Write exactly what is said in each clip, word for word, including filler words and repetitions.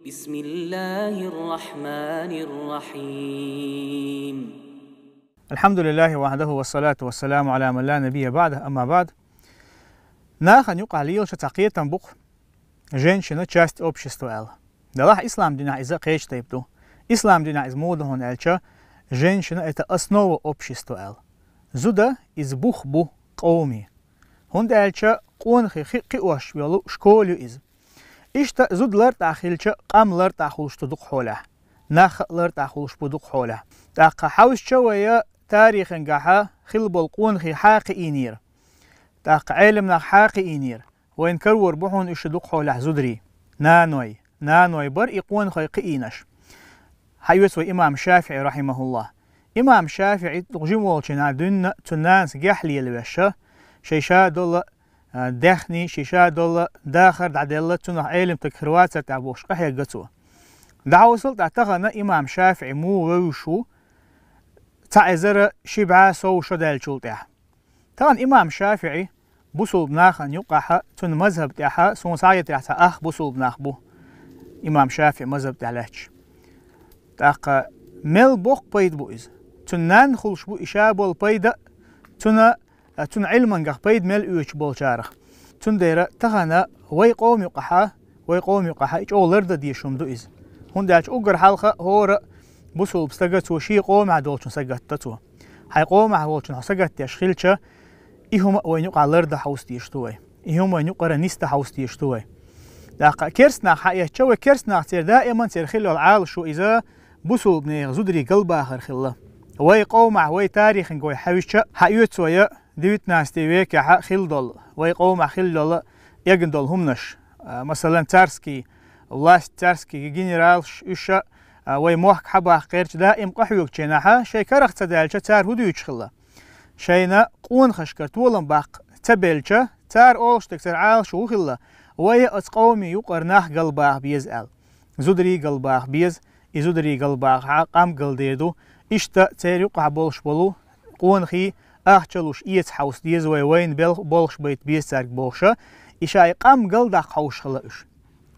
بسم الله الرحمن الرحيم. الحمد لله وحده والصلاة والسلام على من لا نبي بعده، أما بعد. Нахана юкъахь лелаш цхьа кхетам бу-кх, женщина — часть общества аьлла. Делахь ислам динехь иза кхечу тайпа ду. Ислам динехь иза муха ду хьуна аьлча, женщина — это основа общества аьлла. Зуда иза бух бу къоман. ХӀунда аьлча къонахий хи-, кхиош йолу школа ю иза. Иштта зуда лартӀехь хилча, къам лартӀехь хуьлуш ду дукха хьолехь. Нах а лартӀехь хуьлуш бу дукха хьолехь. ТӀаккха хьовсча вай тарихангахь хилла болу къонахий хьан кхиийнера? ТӀаккха Ӏелам нах хьан кхиийнера? Вайна карор бу хьуна уьш дукха хьолехь зударий. Наной. Наной бара и къонахий кхиийнарш. Хьаоьцу вай имам ШафиӀи, рахьимахуллахь. Имам ШафиӀи дукха жима волчу хенахь дуьйна цуьнан нанас гехь лелавеш, шайн ша долу а, даьхни, шен ша долу дахар дӀаделла, цунах Ӏелам стаг хир вацара тӀехь бохуш къахьегна цо. ДӀахьовсал тӀаккха тахана имам ШафиӀи муха вевзаш ву, цхьа эзар ши бӀе сов шо даьллачул тӀаьхьа. Тахана имам ШафиӀи бусулба нахана юкъахь, цуьнан мазхӀаб тӀехь, суна схьахетарехь, цхьа ах бусулба нах бу имам ШафиӀи мазхӀаб тӀехь лаьтташ. ТӀаккха мел боккха пайда бу иза? Цуьнан нанна хуьлуш бу и ша болу пайда, цуьнан а, цуьнан Ӏилмангах пайда мел оьцуш болчарах. Цундела тахана вай къоман юкъахь, вай къоман юкъахь и чӀогӀа лардан дезаш хӀума ду иза. ХӀунда аьлча уггар хьалха хӀора бусулба стага цо шен къомехь долчунна сагатдо цо. Хьайн къомехь волчунна хьо сагатдеш хилча, и хӀума а вайна юкъахь лардан хьовса дезаш ду вай. И хӀума вайна юкъара нисдан хьовса дезаш ду вай. ТӀаккха керста нах хьаэцча, вай керста нах, церан даиман церан хилла йолу Ӏалашо иза бусулба нехан зударий галбахар хилла. Вай къомехь, вай тариханга вай хьаьвсича, хьаоьцу вай девятнадцатый векехь хилла долу, вай къомехь хилла йолу эгна долу хӀуманаш, а, масалан, царский власть, царский генералш, уьш а, а, вай мохк хьабаккха гӀерташ даим къахьоьгучу хенахь, шайн карах ца даьлча, цара хӀун дуьйцуш хилла? Шайна къонахашкара толам баккха ца белча, цара олуш дерг, церан Ӏалашо хӀун хилла? Вай оцу къоман юкъара нах галбаха беза аьлла. Зударий галбаха беза, и зударий галбахахь, къам галдер ду. Иштта церан юкъахь болуш болу къонахий ахча луш эца хьовса деза вай, вайна бел-, болуш байта беза цаьрга бохуша, и ша и къам галдаккха хьовсуш хилла уьш.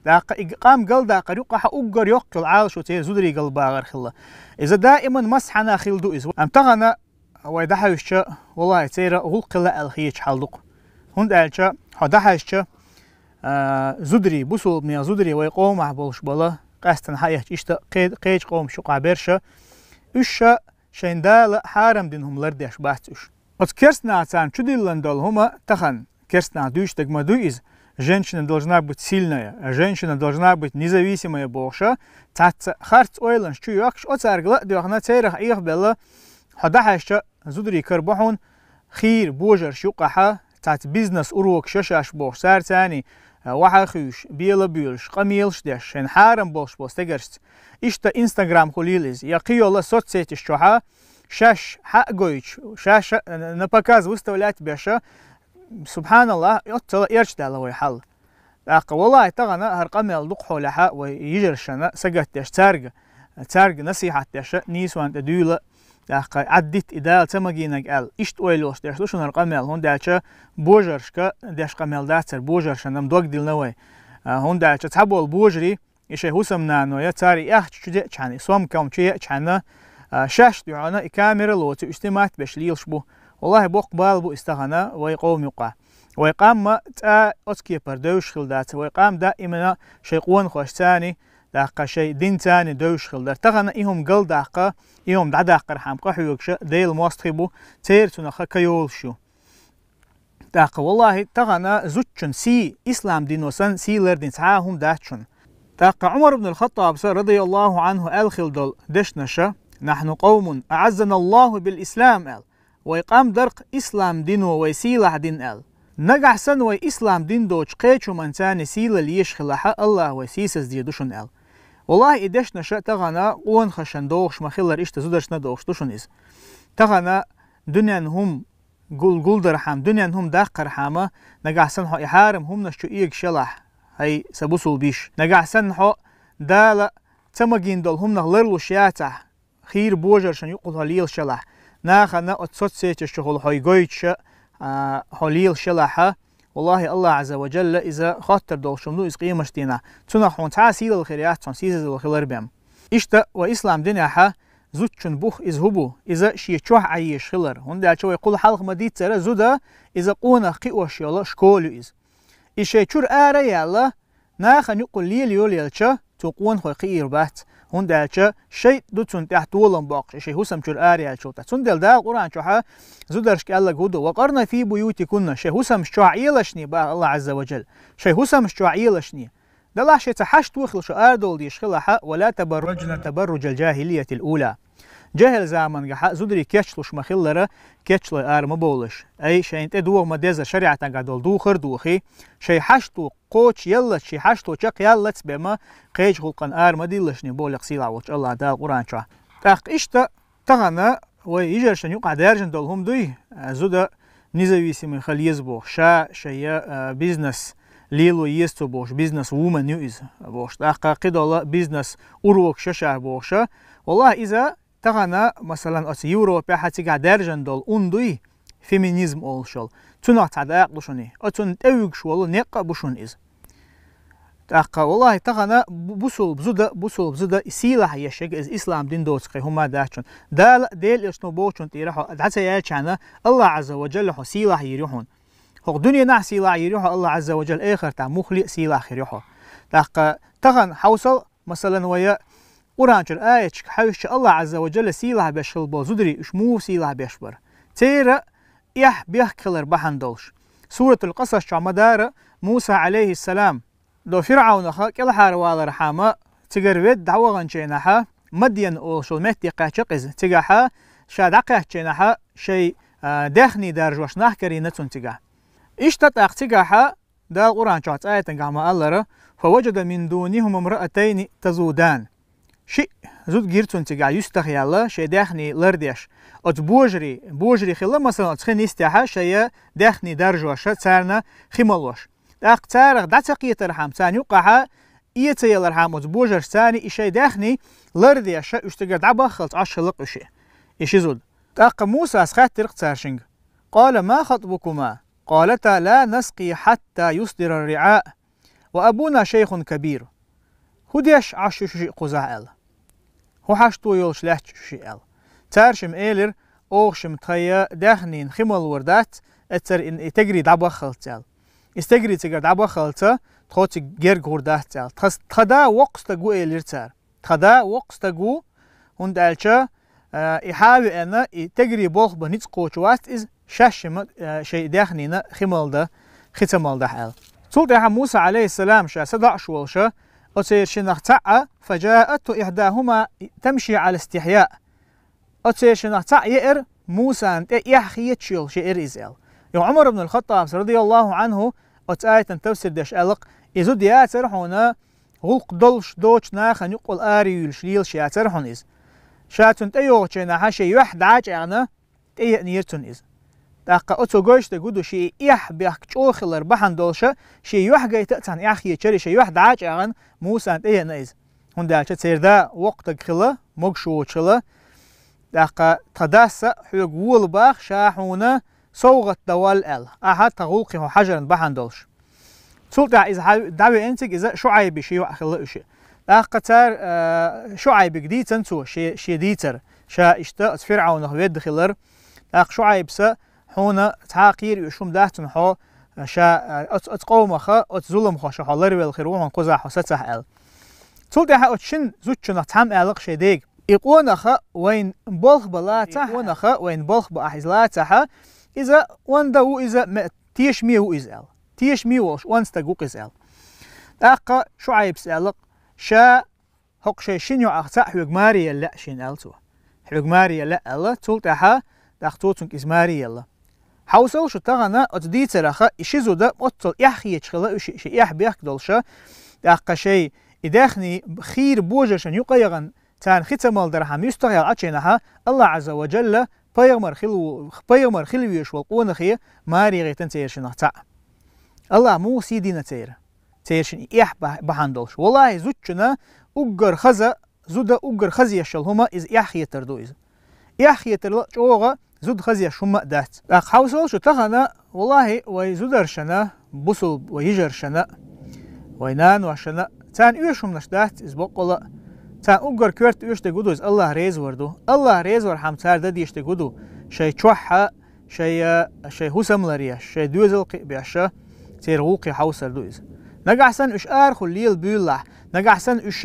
ТӀаккха и къам галдаккхар юкъахь уггар йоккха йолу Ӏалашо церан зударий галбахар хилла. Иза даиман массанхьа хилла ду иза. Амма тахана вай дӀахьаьвсича, валлахӀи, церан гӀуллакх хилла аьлла хеташ хьал ду-кх. ХӀунда аьлча хьо дӀахьаьвсича, а, зударий, бусулба нехан зударий вай къомехь болуш бала, къаьстина хьаэцча иштта кхе-, кхечу къомаш юкъахь берш а, уьш а шайн Дала хьарам дина хӀума лардеш бац уьш. Оцу керста наха царна чудиллина долу хӀума тахана, керста наха дуьйцуш дерг ма дуй иза, женщина должна быть сильная, женщина должна быть независимая бохуша, цхьацца харц ойланаш чу йоьхкуш, оцаьрга ла а доьхна, церах Ӏехабелла, хьо дӀахьаьвсича, зударий карабо хьуна хийра божарш юкъахь, цхьацца бизнес урокаш я шаьш бохуш, цара царний, а, вахьа а хуьйшуш, бела а буьйлуш, къамелаш а деш, шайна хьарам болуш болу стегаршца. Иштта Instagram хуьлийла иза, я кхин йолу соцсеташ чохь шаьш хьа а гойтуш, шаьш а, а, на показ выставлять беш, субханаллахӀ, оццул а эрча даьлла вай хьал. ТӀаккха, валлахӀи, тахана хӀара къамел дукха хьолехь вай йижаршна сагатдеш, цаьрга, цаьрга насихьат деш, нийсонна тӀе дуьйла, тӀаккха Ӏаддитта и Дала ца магийнарг аьлла, иштта ойла йолуш деш ду шуна хӀара къамел, хӀунда аьлча божаршка деш къамел дац хӀара, божаршна-м дог диллина вай. А, хӀунда аьлча цхьаболу божарий, и шайн хӀусамнано я, цара и ахча чу деъчхьана, и сом-ком чу еъчхьана, а, шаьш дуьхьал и камера лоций, уьш снимать беш лелаш бу. ВаллахӀи, боккха бала бу иза тахана вай къоман юкъахь. Вай къам-м цкъа оцу кепара девзаш хилла дац, вай къам даимана шайн къонахошца царний, тӀаккха шайн динца царний девзаш хилла дара. Тахана и хӀума галдаккха, и хӀума дӀадаккхархьама къахьоьгуш а Делан мостагӀий бу, церан цунах ха ка йолуш ю. ТӀаккха, валлахӀи, тахана зудчун сий, ислам дино санна, сий лардина цхьа а хӀума дац шуна. ТӀаккха Ӏумар ибн ал-ХаттӀабас, радияллахӀу Ӏанху, аьлла хилла долу дешнаш: «نحن قوم أعزنا الله بالإسلام», аьлла. Вай къам дара-кх ислам дино вай сийлахь дина аьлла. Нагахь санна вай ислам дин доцуш кхечу хӀуманца царний сийлалла езаш хилахь, АллахӀа вай сийсаздийр ду шуна аьлла. ВаллахӀи, и дешнаш тахана къонахашна догӀуш ма-хиллара, иштта зударшна а догӀуш ду шуна иза. Тахана дуьненан хӀума гул-, гулдархьама, дуьненан хӀума даккхархьама, нагахь санна хьо и хьарам хӀуманаш чу эгаш ялахь, хӀай сан бусулба йиша. Нагахь санна хьо Дала ца магийна долу хӀуманах ларлуш яцахь, хийра божаршна юкъахула хьо лелаш ялахь, нахана оцу соцсеташ чухула хьо и гойтуш а, а, хьо лелаш ялахь, Валлахи, Аллах Азза ва Джалла иза хоттар долчун ду иза къемаш дийнахь. Цунах хьуна цхьа а сийлалла хир яц, хьуна сийсазалла хилар бен. Иштта ва ислам динехьа зудчун бух иза хӀу бу, иза шен чохь Ӏайеш хилар. ХӀунда аьлча вай кхул хьалха ма дийццара зуда, иза къонах кхиош йола школа ю иза. И шайн чуьра ара а яьлла, нахана юкъа лела йолаелча, цо къонахой кхиийр бац, хӀунда аьлча шайтӀа ду цунна тӀехь толам боккхуш, и шайн хӀусам чуьра ара яьллачул тӀехь. Цундела Дала Къуръан чохьа зударшка аьлларг хӀу ду: «Ва къарна фи буютикунна», шайн хӀусамаш чохь Ӏелашний, баха Аллах Азза ва Джалла. Шайн хӀусамаш чохь Ӏелашний. Далахь шайн цхьа хьашт вохил шу арадовла деш хилахьа, «ва ла табарраджна табарруджал джахилиятил ула». Джахил замангахьа зударий кечлуш ма хиллара, кечлой ара ма бовлаш. Ай, шайна тӀе догӀа ма деза шариӀатангахь долу духар а духий, шайн хьашто кхочу яллац, ши хьашто чекх яллац бен ма, кхечу гӀуллакхана ара ма диллашний, боху лекха сийлахь волчу Аллах Дала Къуръан чохь. ТӀаккха иштта тахана вай йижаршна юкъахь даьржина долу хӀума дуй, зуда независимый хила еза боху, ша шайн а, бизнес лело еза цо бохуш, бизнес-вумен ю иза бохуш, тӀаккха кхидолу бизнес-урокаш ю ша бохуша. Валлахи, иза тахана, масалан, оцу Европехьа цигахь даьржина долу ун дуй, феминизм олуш йолу. Цунах цхьа дакъа ду шуна. Оцунна тӀевуьгуш волу некъ а бу шуна иза. ТӀаккха, валлахи, тахана бу-, бусулба зуда, бусулба зуда и сийлахь еш яга иза ислам дин доцу кхин хӀума дац шуна. Дала а, Делан элчано бохучун тӀера хьо дӀа ца яьлчахьана, Аллах Азза ва Джалла хьо сийлахь йийр ю хьуна. ХӀокху дуьненахь сийлахь йийр ю хьо Аллах Азза ва Джалла, эхартахь муххале а сийлахь хир ю хьо. ТӀаккха тахана хьовсал, масалан, вай Къуръан чуьра аяташка хьаьвсича, Аллах Азза ва Джалла сийлахь беш хила болу зударий уьш муха сийлахь беш бара? Церан эхь-бехк хилар бахьана долуш. Суратул Къасас чохь ма дара, Муса, Ӏалайхиссалам, до ФирӀавнаха кӀелхьарвалархьама, цигара ведда дӀаваханчийнахьа, Мадьян олуш йолу метте кхаьчча иза. Цигахьа, ша дӀакхаьччийнахьа, шайн, а, даьхний даржош нах карийна цунна цигахь. Иштта тӀаккха цигахьа, Дала Къуръан чохь цхьа аятангахь ма-аллара: «Фаваджада мин дунихима имраатайни тазудан». Шиъ зуда гира цунна цигахь юьстах яьлла, шайн даьхний лардеш. Оцу божарий, божарий хилла, масалан, оцу хин йистехьа шайн даьхний даржоша, царна хи малош. ТӀаккха царах дӀа ца кхетархьама, царна юккъахьа э ца ялархьама, оцу божарша царна и шайн даьхний лардеша, уьш цигара дӀабаххалц Ӏаш хилла-кх уьш. И ши зуда. ТӀаккха Мусас хаьттира-кх цаьршинга: «Къала ма хатӀбукума?» «Къалата ла наскъи хьатта юсдира ар-риӀа, ва абуна шайхун кабир». «ХӀун деш Ӏаш ю шу шиъ кхузахь?» — аьлла. «ХӀун хьашто йолуш лаьтташ ю шу шиъ?» — аьлла. Цаьршимма элира: «Оха шимма тхайн даьхнина хи малор дац, эццара и, и стегарий дӀабаххалц», — аьлла. «И стегарий цигара дӀабаххалца, тхо цига герга гӀур дац», — аьлла. «Тхан, тхан да воккха стаг ву», — элира цара. Тхан да воккха стаг ву, хӀунда аьлча, а, и хьа а веана, и стегарий болх бан ницкъ кхочу вац иза, шаьшшимма, а, шайн даьхнина хи малдан, хи ца малдахь аьлла. Цул тӀаьхьа Муса, Ӏалайхиссалам, ша садоӀуш волуша, оцеран шиннах цхьаъ, «фаджаатху ихьдахума тамши Ӏала истихьяъ». Оцеран шиннах цхьаъ еара, Мусана тӀе эхь хеташ йолуш еара иза аьлла. Юха Ӏумар ибн аль-Хаттабс, радияллаху Ӏанху, оцу аятан тафсир деш аьлла-кх: «И зуда яцара хьуна гӀуллакх долуш доцу нахана юкъал ара юьйлуш лелаш яцара хьуна иза. Ша цунна тӀейогӀучийнахьа шен юьхь дӀа а чӀагӀна, тӀееанера цунна иза». ТӀаккха оцо гойтуш дерг хӀун ду, шен и эхь-бехк чӀогӀа хилар бахьана долуша, шен юьхь гайта а цхьана эхь хетачара, шен юьхь дӀа а чӀагӀна, Мусана тӀееана иза. ХӀунда аьлча церан да воккха стаг хилла, могуш воцуш хилла. ТӀаккха тхан дас а хьоьга вола баха, ша хьуна совгӀат дан воллу аьлла, ахьа тхан гӀуллакхе хьо хьажарна бахьана долуш. Цул тӀаьхьа иза хьа-, дӀавеана цига иза ШуӀайби ши йоӀ хилла уьш. ТӀаккха цара, а, ШуӀайбига дийцина цо шен, шен дийцар, ша иштта оцу ФирӀавнах ведда хилар. ТӀаккха ШуӀайбса: «Хьуна цхьа а кхера оьшуш хӀума дац хьуна, хьо ша, а, оцу, оцу къомаха, оцу зуламхоша хьо ларвелла хир ву хьуна кхузахь хьо сацахь», — аьлла. Цул тӀаьхьа оцу шина зудчунах цхьамма аьлла-кх шен дега: «И къонаха вайн болх бан лацахь, и къонаха вайн болх бан ахь иза лацахьа, иза онда ву иза, ме-, тешаме ву иза», — аьлла. «Тешаме волуш онда стаг ву-кх иза», — аьлла. ТӀаккха ШуӀайбс аьлла-кх: «Ша хӀокху шайн шина йоӀах цхьаъ хьоьга маре яла лаьа шена», — аьлла цо. «Хьоьга маре яла лаьа», — аьлла, цул тӀаьхьа, тӀаккха цо цуьнга иза маре елла. Хьовсал шу тахана оцу дийцараха, и ши зуда оццул эхь хеташ хилла уьш, шен эхь-бехк долуша, тӀаккха шайн и даьхний хийра божаршна юкъа яхана, царна хи ца малдархьама юьстах яьлла Ӏачийнахьа, Аллах Ӏазза ва Джалла пайхамар хила ву-, пайхамар хила везаш волу къонахе маре гӀийтина церан шиннах цхьаъ. Аллах муха сий дина церан? Церан шина и эхь ба-, бахьана долуш. Валлахи, зудчунна уггар хаза, зуда уггар хаза еш йолу хӀума иза эхь хетар ду иза. Эхь хетарла чӀогӀа зуда хаза еш хӀума а дац. ТӀаккха хьовсал шу тахана, валлахи, вай зударшна бусулба вай йижаршана, вай наношана, царна оьшурш дац иза боккъала, царна уггар коьрта оьшург ду иза, Аллахь реза вар ду. Аллахь реза вар хьама цара дан дезаш дерг ду, шай чохь а, шай, шай хӀусамлар еш, шай доьзал кхиабеш, церан гӀуллакхе хьовсар ду иза. Нагахь санна уьш арахула лела буьйлалахь, нагахь санна уьш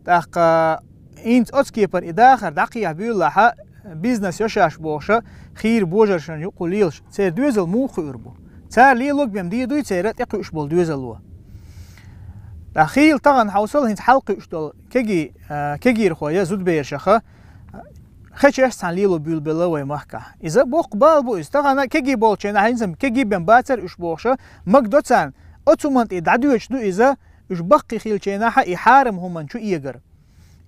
тӀаккха хӀинца оцу кепара и дахар дӀакхехьа буьйлалахь, бизнес йо шаьш бохуш, хийра божаршна юкъа лелаш, церан доьзал муха хуьур бу? Цара лелорг бен дийр дуй церан тӀекхуьуш болу доьзало? ТӀаккха хийла тахана хьовсал хӀинца хьалакхуьуш долу кеги-, а, кегийрхой я зудаберашаха, хечеш цхьана лело буьйлабелла вай махкахь. Иза боккха бала бу иза. Тахана кегий болчу хенахь хӀинца кегий бен бацара уьш бохуш, магадо царна, оцу хӀуманна тӀе дӀадоьдуш ду иза, уьш баккхий хилчу хенахь и хьарам хӀуманна чу эгар.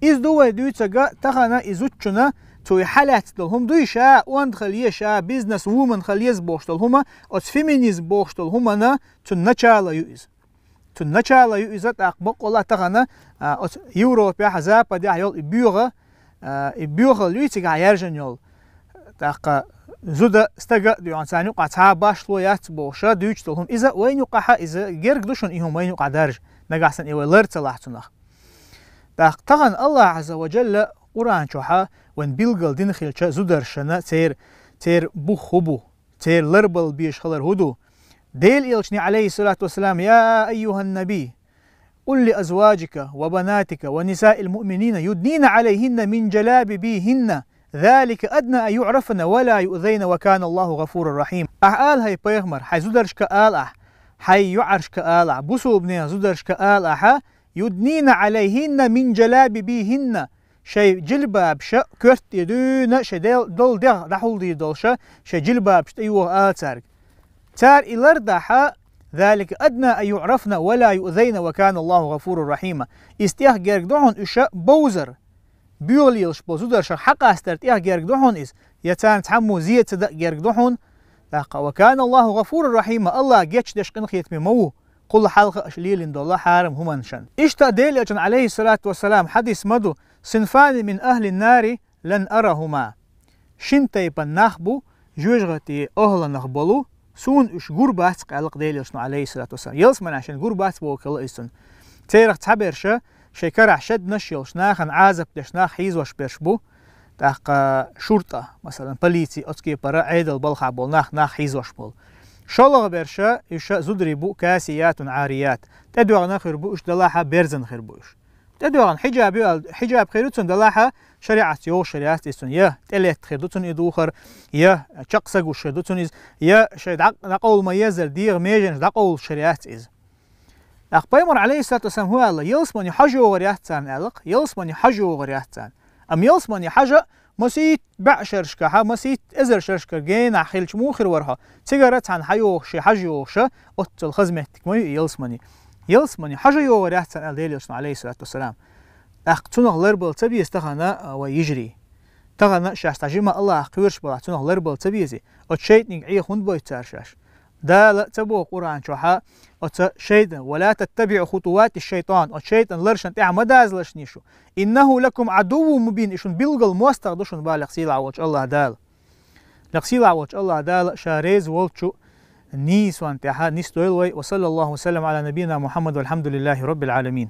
Иза ду вай дуьйцург, тахана и зудчунна цо и хьалаьцна долу хӀума дуй, ша онда хила еза, ша бизнес-вумен хила еза бохуш долу хӀума, оцу феминизм бохуш долу хӀуманна цуьнан начало ю иза. Цуьнан начало ю иза, тӀаккха баккъалла тахана, а, оцу Европехь, Западехь йолу и боьха, а, и боьхалла юй цигахь яьржина йолу. ТӀаккха зуда стага а дуьйхьна, царна юкъахь цхьа а башхало яц бохуш дуьйцуш долу хӀума. Иза вайна юкъахь, иза герга ду шуна и хӀума вайна юкъахь даржа, нагахь санна и вай лар ца лахь цунах. ТӀаккха тахана Аллахь Азза ва Джалла Къуръан чохь вайн билггал дина хилча зударшна церан, церан бух хӀун бу, церан ларбала безаш хилар хӀун ду? Делан элчане, алейхиссалату вассалам: «يا أيها النبي، قل لأزواجك وبناتك ونساء المؤمنين يدنين عليهن من جلابيبهن، ذلك أدنى أن يعرفن ولا يؤذين وكان الله غفورا رحيما». Ахьа ала, хӀай пайхамар, хьайн зударшка ала ахьа, хьайн йоӀаршка ала ахьа, бусулбанийн зударшка ала ахьа: «يدنين عليهن من جلابيبهن». Шайн жилбабаш коьрта тӀе дуьйна, шайн дел-, долу дегӀ дӀахьулдийр долуш, шайн жилбабаш тӀейоха ала цаьрга. Цара и лардахь: «ذلك أدنى أن يعرفن ولا يؤذين وكان الله غفورا رحيما». Иза тӀех герга ду хьуна уьш бовзар. Боьха лелаш болу зударшах хьакъастар тӀех герга ду хьуна иза, я царна цхьаммо зе ца дан герга ду хьуна. ТӀаккха: «وكان الله غفورا رحيما», Аллахь гечдеш, къинхетаме ма ву кхул хьалха аша лелийна долу хьарам хӀуманашна. Иштта Делан элчано, алейхиссалату вассалам, хьадис ма ду: «صنفان من أهل النار لن أرهما». Шина тайпана нах бу жоьжахатин охӀланах болу, суна уьш гур бац, аьлла-кх Делан элчано, алейхиссалату вассалам. Ялсаманехь шена гур бац боху хилла иза цунна. Церах цхьаберш шайн карахь шеднаш йолуш, нахана Ӏазап деш нах хьийзош берш бу, тӀаккха шуртӀа, масалан, полици, оцу кепара Ӏедал балхахь болу нах, нах хьийзош болу. ШолгӀа берш, уьш зударий бу, касиятун Ӏарият. ТӀедоьгӀна хир бу уьш, делахь берзан хир бу уьш. ТӀедоьгӀна хьиджаб ю аьлла, хьиджаб хир ю цунна, делахь шариӀатца йогӀуш хир яц иза цунна. Я тӀелетта хир ду цунна и духар, я чекх са гуш хир ду цунна иза, я шайн дӀа-, дӀакъовла ма-еззара дегӀан меженаш дӀакъовлуш хир яц иза. ТӀаккха пайхамар, алейхиссалату вассалам, хӀун аьлла: «Ялсамане хьожа йогӀур яц царна», аьлла-кх, ялсамане хьожа йогӀур яц царна. Амма ялсамане хьожа масийтта баьӀшерашкахь, масийтта эзар шерашкара генахь хилча муха хир вара хьо? Цигара цхьаьна хьан йогӀуш, шен хьожа йогӀуш оццул хаза меттиг ма ю и ялсамане. Ялсамане хьожа йогӀур яц царна аьлла Делан элчано, алейхиссалату вассалам. ТӀаккха цунах ларбала ца беза тахана, а, вай йижарий. Тахана шаьш цхьа жима Аллахьах кхоьруш балахь, цунах ларбала ца безий? Оцу шайтӀаниг Ӏеха хӀунда бойту цара шаьш? Дала ца боху Къуръан чохь оцу шайтӀан: «ولا تتبعوا خطوات الشيطان», оцу шайтӀан ларшна тӀехь ма дазалаш шу. «إنه لكم عدو مبين», и шуна билггал мостагӀа ду шуна боху лекха сийлахь волчу Аллахь Дала. Лекха сийлахь волчу Аллахь Дала ша реза волчу нийсонна тӀехь нисдойла вай. وصلى الله وسلم على نبينا محمد والحمد لله رب العالمين.